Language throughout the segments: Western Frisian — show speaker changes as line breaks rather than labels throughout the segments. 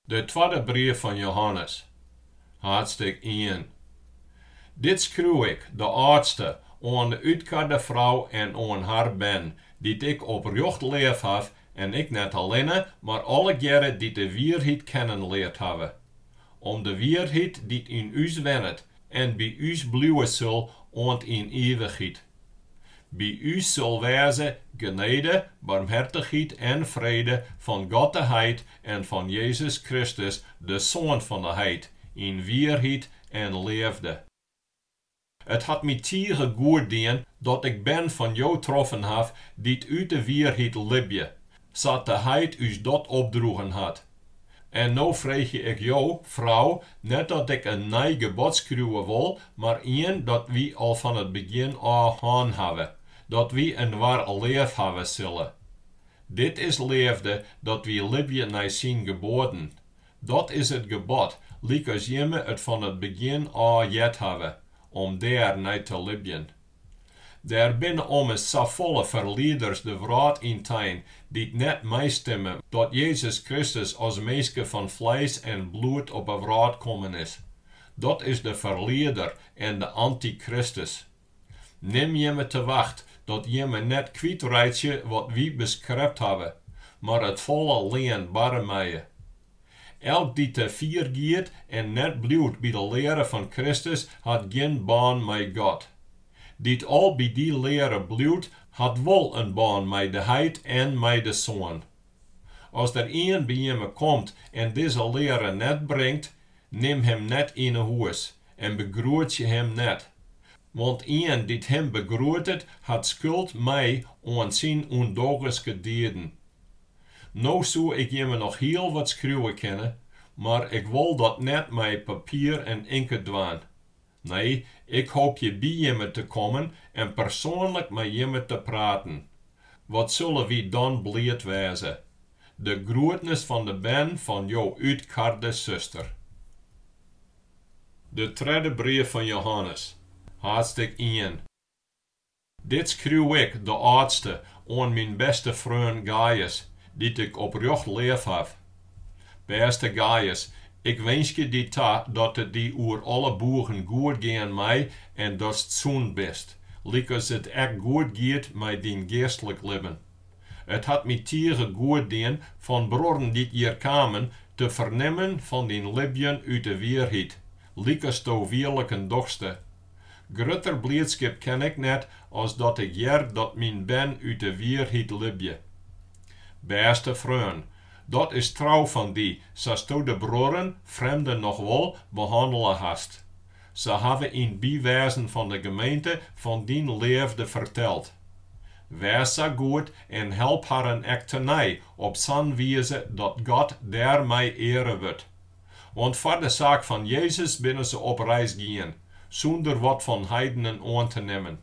De twadde brief fan Johannes, haadstik ien. Dit skriuw ik, de âldste, oan de útkarde frou en oan har bern, dy't ik oprjocht leafhaw, en ik net allinne, mar allegearre dy't de wierheid kennen leard hawwe. Om de wierheid dy't yn ús wennet en by ús bliuwe sil oant yn ivichheid. By ús sil wêze genede, barmhertichheid en frede fan God de Heit en fan Jezus Kristus, de Soan fan de Heit, yn wierheid en leafde. It hat my tige goed dien dat ik bern fan jo troffen haw dy't út de wierheid libje, sa't de Heit ús dat opdroegen hat. En no freegje ik jo, frou, net dat ik in nij gebod skriuwe wol, mar ien dat wy al fan it begjin ôf hân hawwe, dat wy inoar leafhawwe sille. Dit is leafde, dat wy libje nei syn geboaden. Dat is it gebod, lykas jimme it fan it begjin ôf heard hawwe, om dêr nei te libjen. Der binne ommers safolle ferlieders de wrâld yntein dy't net meistimme dat Jezus Kristus as minske fan fleis en bloed op 'e wrâld kommen is. Dat is de ferlieder en de anty-Kristus. Nim jimme te wacht dat jimme net kwytreitsje wat wy beskrept hawwe, mar it folle lean barre meie. Elk dy't te fier giet en net bliuwt by de leare fan Kristus hat gjin bân mei God. Dy't al by dy leare bliuwt, hat wol in bân mei de Heit en mei de Soan. As der ien by jimme komt en dizze leare net bringt, nim him net yn 'e hûs en begroetsje him net. Want ien dy't him begroetet, hat skuld mei oan syn ûndogenske dieden. No soe ik jimme noch hiel wat skriuwe kinne, mar ik wol dat net mei papier en inket dwaan. Nee, ik hoopje by jimme te kommen en persoanlik mei jimme te praten. Wat sulle wy dan bliid wêze. De groetnis fan de bern fan jo útkarde suster. De tredde brief fan Johannes, haadstik ien. Dit skriuw ik, de âldste, oan myn bêste freon Gaius, dy't ik oprjocht leafhaw. Bêste Gaius, ik winskje dy ta dat it dy oer alle boegen goed gean mei en datst sûn bist, lykas it ek goed giet mei dyn geastlik libben. It hat my tige goed dien fan bruorren dy't hjir kamen, te fernimmen fan dyn libjen út 'e wierheid, lykasto wierliken dochste. Grutter bliidskip ken ik net as dat ik hear dat myn bern út de wierheid libje. Bêste freon, dat is trou fan dy sasto de bruorren, frjemden noch wol, behannele hast. Se hawwe yn bywêzen fan de gemeente fan dyn leafde ferteld. Wês sa goed en help harren ek tenei op sa'n wize dat God dêrmei eare wurdt. Want foar de saak fan Jezus binne se op reis gien, sûnder wat fan heidenen oan te nimmen.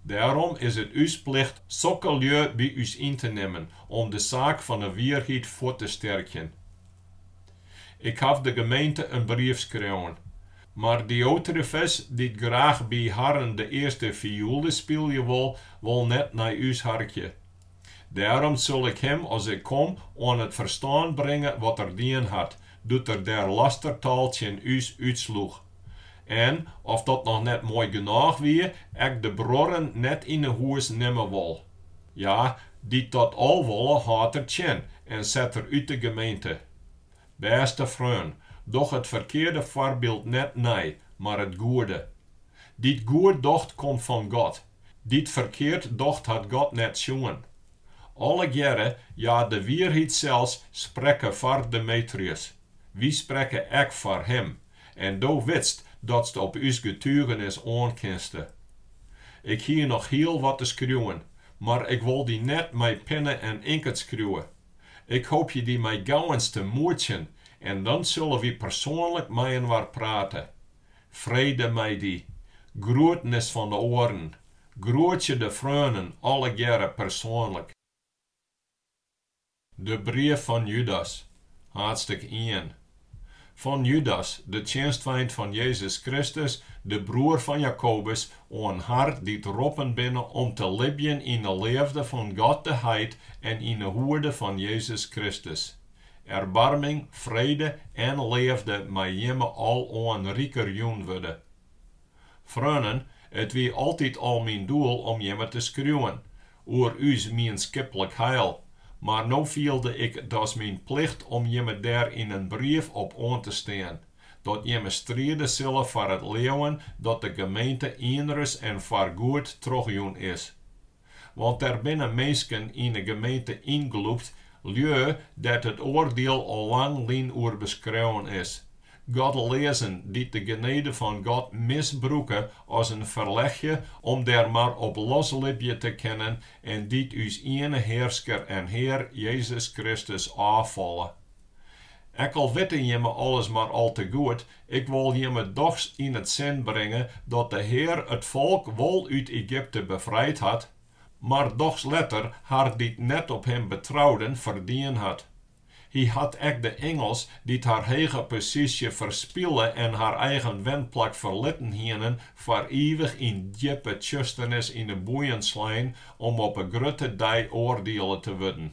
Dêrom is it ús plicht sokke lju by ús yn te nimmen om de saak fan 'e wierheid fuort te sterkjen. Ik haw de gemeente in brief skreaun. Mar Diotrefes, dy't graach by harren de earste fioele spylje wol, wol net nei ús harkje. Dêrom sil ik him, as ik kom, oan it ferstân bringe wat er dien hat, doe't er dêr lastertaal tsjin ús útsloech. En, oft dat noch net moai genôch wie, ek de bruorren net yn 'e hûs nimme wol. Ja, dy't dat al wolle, hâldt er tsjin en set er út de gemeente. Bêste freon, doch it ferkearde foarbyld net nei, mar it goede. Dy't goed docht, komt fan God. Dy't ferkeard docht hat God net sjoen. Allegearre, ja de wierheid sels, sprekke foar Demetrius. Wy sprekke ek foar him, en do witst datst op ús getugenis oan kinste. Ik hie noch hiel wat te skriuwen, mar ik wol dy net mei pinne en inket skriuwe. Ik hoopje dy mei gauwens te moetsjen en dan sulle wy persoanlik mei-inoar prate. Frede mei dy. Groetnis fan de oaren. Groetsje de freonen allegearre persoanlik. De brief fan Judas, haadstik ien. Fan Judas, de tsjinstfeint fan Jezus Kristus, de broer fan Jakobus, oan har dy't roppen binne om te libjen yn 'e leafde fan God de Heit en yn 'e hoede fan Jezus Kristus. Erbarming, frede en leafde mei jimme aloan riker jûn wurde. Freonen, it wie altyd al myn doel om jimme te skriuwen, oer ús mienskiplik heil, mar no fielde ik it as myn plicht om jimme dêr yn in brief op oan te stean, dat jimme stride sille foar it leauwen dat de gemeente ienris en foargoed trochjûn is. Want der binne minsken yn 'e gemeente ynglûpt, lju dêr't it oardiel al lang lyn oer beskreaun is, goddeleazen dy't de genede fan God misbrûke as in ferlechje om der mar op loslibje te kinnen en dy't ús iene Hearsker en Hear, Jezus Kristus, ôffalle. Ek al witte jimme alles mar al te goed, ik wol jimme dochs yn it sin bringe dat de Hear it folk wol út Egypte befrijd hat, mar dochs letter har dy't net op Him betrouden ferdien hat. Hy hat ek de ingels, dy't har hege posysje ferspile en har eigen wenplak ferlitten hienen, foar ivich yn djippe tsjusternis yn 'e boeien slein om op 'e grutte dei oardiele te wurden.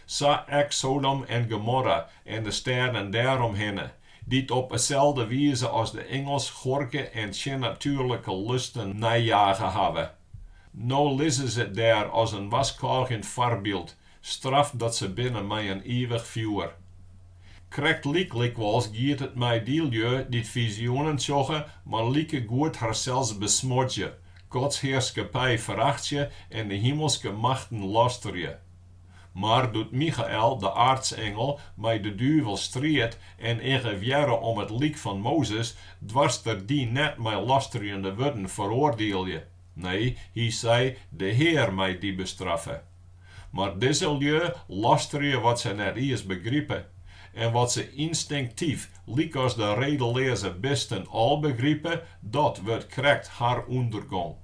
Sa ek Sodom en Gomorra en de stêden dêromhinne, dy't op 'e selde wize as de ingels goarke en tsjinnatuerlike lusten neijage hawwe. No lizze se dêr as in warskôgjend foarbyld, straft dat se binne mei in ivich fjoer. Krektlyk lykwols giet it mei dy lju dy't fizioenen sjogge, mar likegoed harsels besmodzje, Gods hearskippij ferachtsje en de himelske machten lasterje. Mar doe't Michael, de aartsingel, mei de duvel stried en iggewearre om it lyk fan Mozes, doarst er dy net mei lasterjende wurden feroardielje. Nee, hy sei, De Hear mei dy bestraffe. Mar dizze lju lasterje wat se net iens begripe. En wat se ynstinktyf, lykas de redeleaze bisten, al begripe, dat wurdt krekt har ûndergong.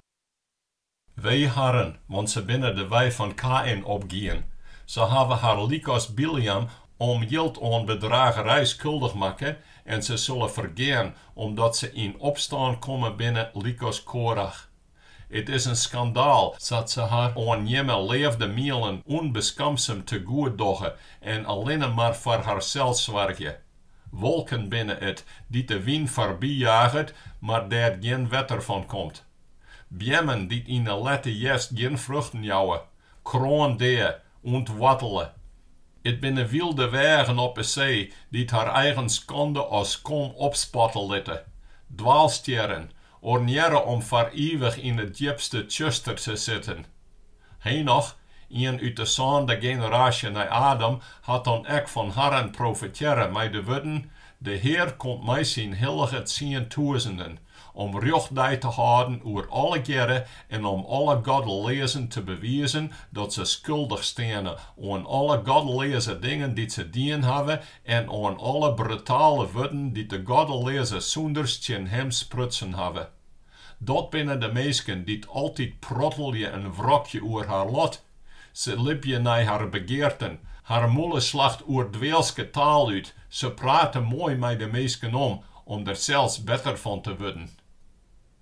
Wee harren, want se binne de wei fan Kaïn opgien. Se hawwe har lykas Bileam om jild oan bedragerij skuldich makke en se sille fergean omdat se yn opstân kommen binne lykas Korach. It is in skandaal sa't se har oan jimme leafdemielen ûnbeskamsum te goed dogge en allinne mar foar harsels soargje. Wolken binne it, dy't de wyn foarbyjaget, mar dêr't gjin wetter fan komt. Beammen dy't yn 'e lette hjerst gjin fruchten jouwe, kroandea, ûntwoartele. It binne wylde weagen op 'e see dy't har eigen skande as skom opspatte litte, dwaalstjerren, ornearre om foar ivich yn it djipste tsjuster te sitten. Henoch, ien út de sânde generaasje nei Adam, hat dan ek fan harren profetearre mei de wurden, De Hear komt mei syn hillige tsientûzenen, om rjochtdei te hâlden oer allegearre en om alle goddeleazen te bewizen dat se skuldich steane oan alle goddeleaze dingen dy't se dien hawwe en oan alle brutale wurden dy't de goddeleaze sûnders tsjin Him sprutsen hawwe. Dat binne de minsken dy't altyd prottelje en wrokje oer har lot. Se libje nei har begearten, har mûle slacht oerdwealske taal út, se prate moai mei de minsken om, om der sels better fan te wurden.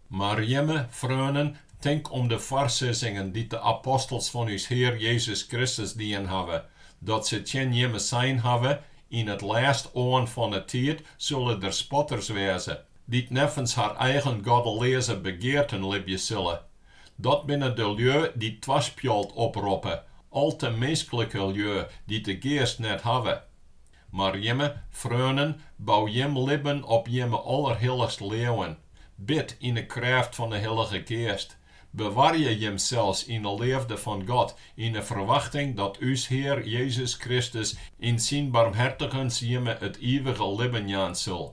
Mar jimme, freonen, tink om de foarsizzingen dy't de apostels fan ús Hear Jezus Kristus dien hawwe, dat se tsjin jimme sein hawwe, Yn it lêst oan fan 'e tiid sille der spotters wêze, dy't neffens har eigen goddeleaze begearten libje sille. Dat binne de lju dy't twaspjalt oproppe, al te minsklike lju dy't de Geast net hawwe. Mar jimme, freonen, bou jim libben op jimme allerhillichst leauwen. Bid yn 'e krêft fan 'e Hillige Geast. Bewarje jimsels yn 'e leafde fan God yn 'e ferwachting dat ús Hear Jezus Kristus yn syn barmhertigens jimme it ivige libben jaan sil.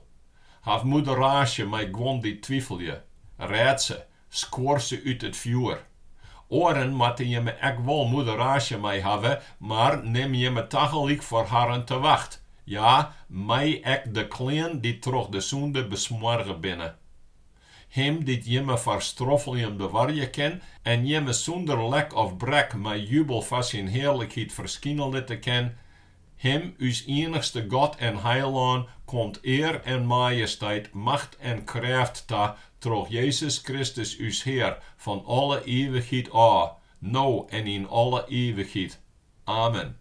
Haw moederaasje mei guon dy't twifelje. Rêd se, skuor se út it fjoer. Oaren moatte jimme ek wol moederaasje mei hawwe, mar nim jimme tagelyk foar harren te wacht, ja, mij ek de klean dy't troch de sûnde besmoarge binne. Him dy't jimme foar stroffeljen bewarje kin en jimme sûnder lek of brek mei jubel foar syn hearlikheid ferskine litte kin, Him, ús iennichste God en Heilân, komt ear en majesteit, macht en krêft ta troch Jezus Kristus ús Hear, fan alle ivichheid ôf, no en yn alle ivichheid. Amen.